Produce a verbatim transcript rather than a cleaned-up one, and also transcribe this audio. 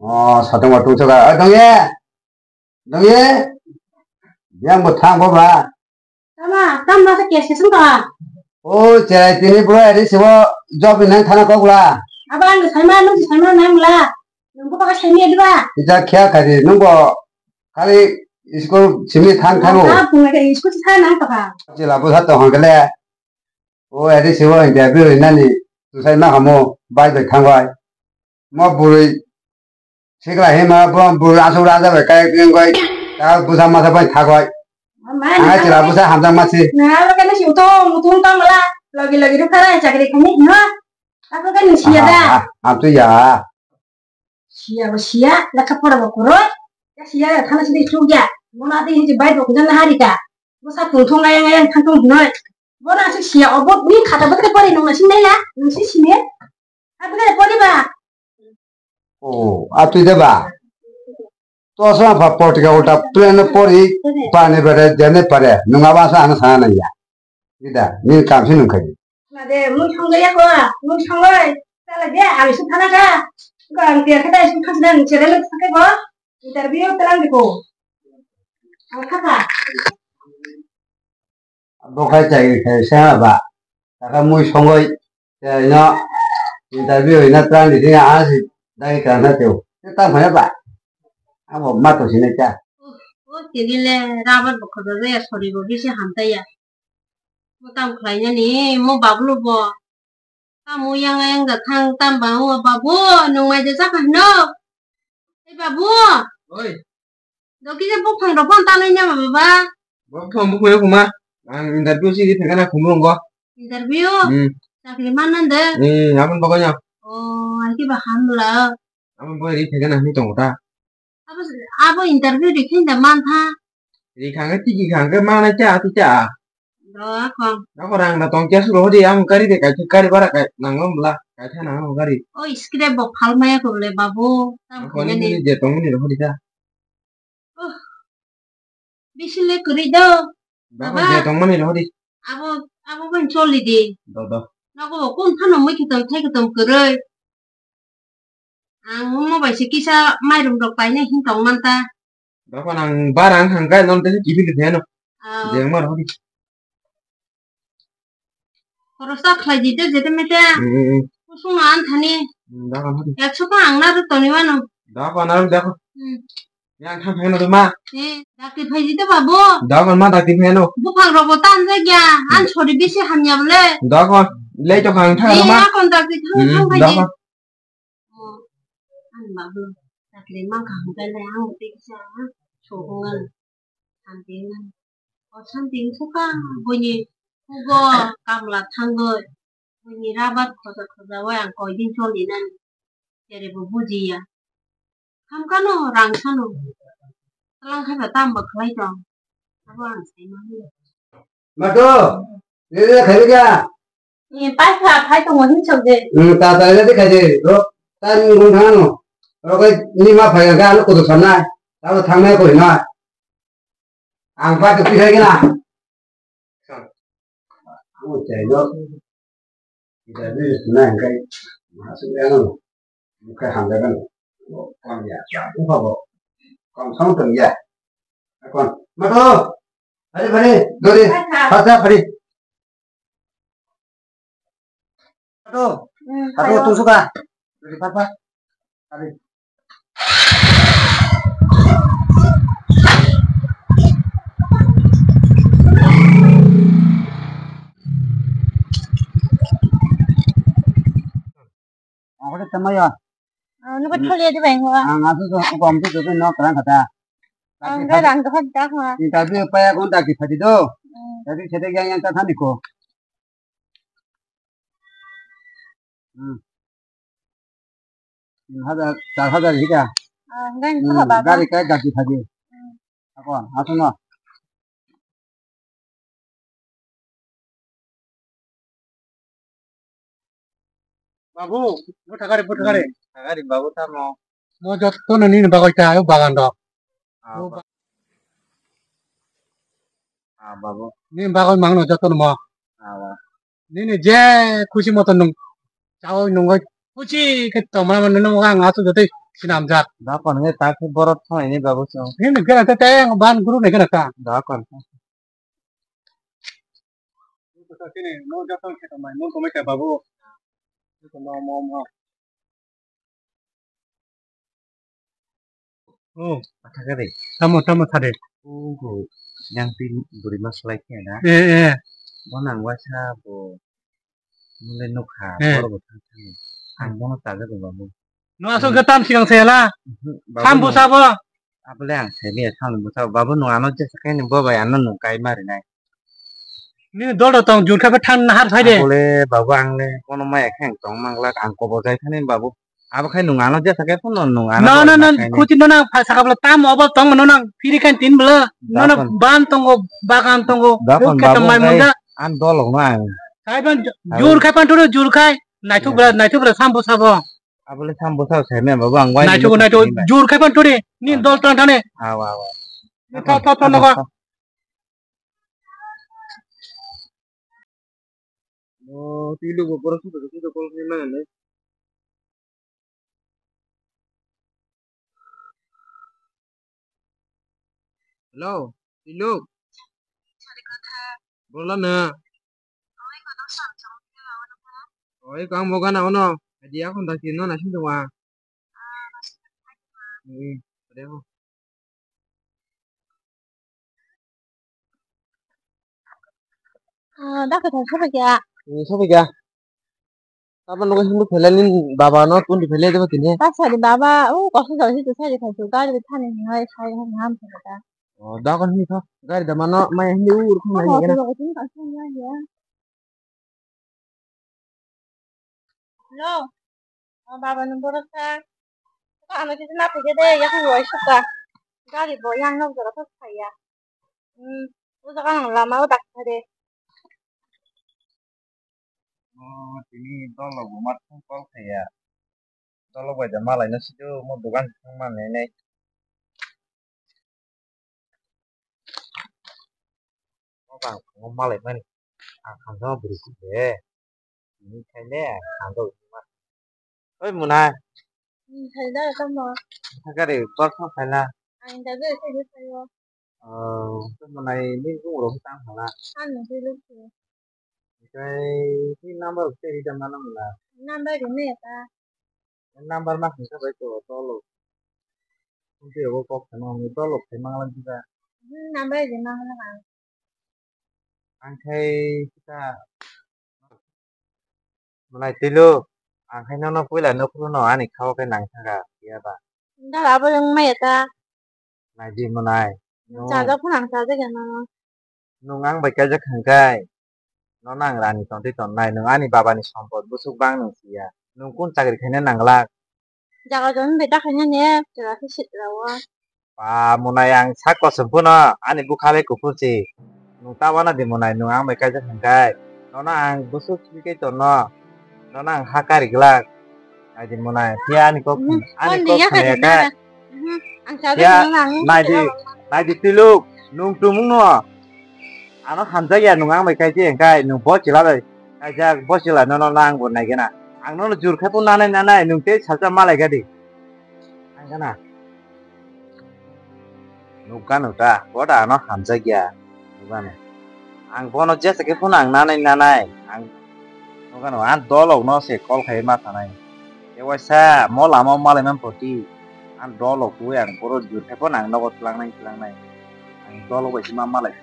O, satong watong soka. Oi, dongye. Dongye. Yang bo thang bo ba. Tama, tam na sa kes kes ka. O, cherai tini bro, eri sibo job ni nang thana kok la. Aba ang sai ma, nung sai ma nang la. Nung ko ka sai mi diba. Ita kya kari, nung bo kali school simi thang thang o. Ka punga ke school sa nang ka. Chila bo sa to hang kele. O eri sibo interview rinani tusai ma hamo bai bai thang bai. Mo bwrwi sikla hima bo bwrwi asuk raja bai kai kring bai. Ta busa masa bai thak bai. Ang chila busa hamjak masi. Na lo kana si utung utung tang la. Logi logi ru khara chakri khani no. Ako kan siya da. Ah, ah, ah, tu ya. Siya bo siya, lekha pora bo kwrwi. Ya siya ya thana sini chuk ya. Mona de hinji bai bo kujan hari ka. Bo sa tung thung ayang ayang thang thung noi. Bo na si siya obo ni khata bo te pori nung na sini ya. Nung si sini. Apa kare pori ba? Oh, atui de ba. To sa pa portika ulta plan pori pani bere jene pare. Nung aba sa ana sana ya. Ida, ni kam si nung khai. Na de, mui songja ya ko, mui songoi. Tala de, ang si thana ka. Ko ang tiya kata si thana ni chere le thake ko. Interview talang de ko. Ang thaka. Bo khai chai khai sa ba. Taka mui songoi. Te ino interview ina tang di singa asi dai ka na teo. Te tang phaya ba. Abo ma to sine cha. O tini le rabar bo khodo ya sori bo bisi hamta ya. Mo tam khlai nani mo bablu bo. Tamo yang yang da thang tam ba o babu nung mai de sa ka no. Ei babu. Oi. Doki je buphang rok phone tanai nya ma baba. Buphang buphang ya kuma. Ang interview si di thangana khumung go. Interview? Hmm. Chakri man nan de. Hmm, amun bago nya. Oh, ai ki ba ham la. Amun bago di thangana hung tong ta. Abo, abo interview di khin da man tha. Ri khang tiki khang ke mana cha ati cha. Do akon. Ako rang da tong kya suro di am kari de kai kari bara kai nangom bla kai tha nangom kari. O scrap bo phal maya ko le babu. Tam Ako khanya ni ni. Ni je tong ni ro di ta. Oh. Bisi le kwrwi do. Baba. Baba. Je tongmani rw di. Abo, abo ban choli di. Do, do. Nogo bo kun phano mui kitom thai kitom kwrwi. Ang mo bai se kisa mairum rok paina hin tong man ta. Dokan ang barang hangkai non tese kibi le pheno. Ah. Je ma rw di. Khorosa khlai di de jete mete. Hmm, hmm, hmm. Kusung na an thani. Hmm, dakon hadi. Ekso ko ang na ru toni mano. Dakon aru dakon. Hmm. Yang thang thang na ma. Eh, dakti phai di de babu. Dakon ma dakti phai no. Buphang rogo tan je gya. An chori bisi hamya bole. Dakon. Lei to khang thang Eh, ma. Dakon dakti thang Hmm, thang phai di. Dakon. Oh, ani babu, chakri mankha hwnkhe le ang tei kisa sohwngan, santi wngani. O santi wngkha buini hugo kamla thangwi, buini rabar khoja khoja o ang koi din choli nani, cherebo bujiya. Hamkano rang sano, twlang khe ba tamo khlai tong, abo ang sai manya. Mato, nini khaidi kya? Ni pai kha, phai tongo hin sok de. Hmm, ta ta nini khaidi, ro, ta ni gung thang no. Ro kai ni ma phai ga ano kudu sanai. Ta ro thang nai koi na. Ang pa tu pi khai na. Ang chai no. Ida ni na kai. Ma su ya no. Bukai hamjagan. Kam ya. Upa bo. Kam sam tong ya. Akon. Mato. Hari hari. Dori. Pata hari. Mato. Mato tu suka. Dori papa. Hari. Ang kore tama ya. Ah, nuko tholi di bai ngwa. Ang asu so ko amti ko no kran kata. Ang ga rang ga da ngwa. Interview pa ya kon ta ki phadi do. Hmm. Tapi sete yang yang ta thani ko. Hmm. Tin hajar, char hajar hika. Ah, ngai Hmm, ko ba. Gari kai gari phadi. Hmm. Ako, asu no. Babu, bo thakari, bo thakari. Hmm, thakari babu tamo. Mo jotto no nini bagwi ta ayo bagan rok. Ah, Mo ba- ba-, ah, babu. Nini bagwi mangno jotto no mo. Ah, ba. Nini je khusi moto nung chawi nungoi khusi khe tongma mano nung ang asu jotoi Sinamjak. Da kon nge ta khe borok thanglaini babu chwng. Ini gana ta tei ang ban guru ni gana ta. Da kon. Sini, no jatang khe ta mai, no komai khe babu. Mo, mo, mo. Oh, athaka de. Tamo, tamo thade. Ugo, yang tin buri mas lai khe na. Eh, eh. Bo nang waisa bo. Mule nukha, eh, borok bo thang thang. Ang bono chajago babu. No aswk khe tam sigang se la. Mhm, babu. Sam no. Busa bo. Abole ang semiya sam busa. Babu no ano jesa khe ni bo bai ano nung kai mari nai. Nini dol rok tong jur khe than nahar phai de. Abole babu ang le kono maya khe ang tong mang glak ang kobo jai thani babu. Abo khai nung ano jesa khe phano nung ano. No, no, no, khuti no nang pha saka bla tam obo tong no nang phiri khan tin bla. No, no, ban tongo, bagan tongo. Dakon ruk khe babu tong mai khai manja. An dol no ang. Khai ban jur khai pan thoro jur khai. Naithok bra, naithok bra sambo sabo. Abole sambo sabo sai me babu ang wai. Naithok, naithok jur khai pan thori. Ni dol tang thane. Awa, awa. Tho, tho, tho, nogo. Oh, twi lugo borok song tongkhe song tongkhe mangane. Hello, twi luk. Bola na. Oh, iko ang boga na ono. Adi akon daki no na sing tongwa. Hmm, ade ho. Ah, dakhe thang sobai kha. Hmm, sobai kha. Tamo nugo hindu phele ni baba no tundi phele debo tini. Ta sari baba, o koso jai si sari khai su gari thani ni hai sai ham ham sa ta. Oh, da kon hindu tho. Gari da mano mai hindu ur khum nai ni gana. Hello. O baba no borok ta. Ano kisa na phaikhe de, yakung wai suka. Gari bo yang nok jora thok phaiya. Hmm, o jaga ang lama o dak phai de. O tini dolok bo ma thang kol khaiya. Dolok bai da malai no sido mo dogan thang ma nai nai. O bang o malai mani. Ang hamjak bwrwi si de. Tini khai le ang hamjak ma. Oi Munai. Hmm, khai da tamo. Thakari bor thang khai la. Ang da be khai de khai o. Oh, to Munai ni bung ro tang hala. Ang ni lu. Kai ni number te ri da mana mula. Number ri me ta. Number ma khung sa bai to to lo. Khung te ro kok sa no ni to lo khai mang lang ta. Hmm, number ri mang lang. Ang khai kita Munai twilu, ang khai nono puila nukhungno ani khao khe nang thangkha, phiya ba? Dal abo wng maya ta. Nai di Munai. Nwng chajak phano ang chajak ya nono. Nwng ang bai kaijak hwnkhai, nono ang rani tongtwi tonnai, nwng ani babani sompot bwswk bang nwng siya. Nwng kun chakri khaina nanglak? Jaga joni bai dakhaina ne, chwla khe sitra o. Ba, Munai ang sak kosom phano, ani bwkha le kuphur si. Nwng ta wana di Munai, nwng ang bai kaijak hwnkhai. Nono ang bwswk swikhe tonno. Nono ang ha kari glak. Nai di Munai, phiya ani kok, mhm, ani kok khna ya khai. Mhm, ang sa ya, nai di, nai di twiluk, nwng tumung no. Ano hamjak ya nwng ang bai kaijak hwnkhai, nwng bo chwla bai kaijak, bo chwla nono nang bo nai gana. Ang nono jur khai phano nanai nanai, nwng tei salsa malai gadi. Ang gana. Nukgano ta, boda ano hamjakya. Nukgano. Ang bono jesa khe phano ang nanai nanai. Ang nukgano, ang dolokno se call khai ma thanai. Tei waisa mo lama o malai man poti. Ang dolok twi ang boro jur khai phano ang nogo tlangnai tlangnai. Ang dolok bai se ma malai.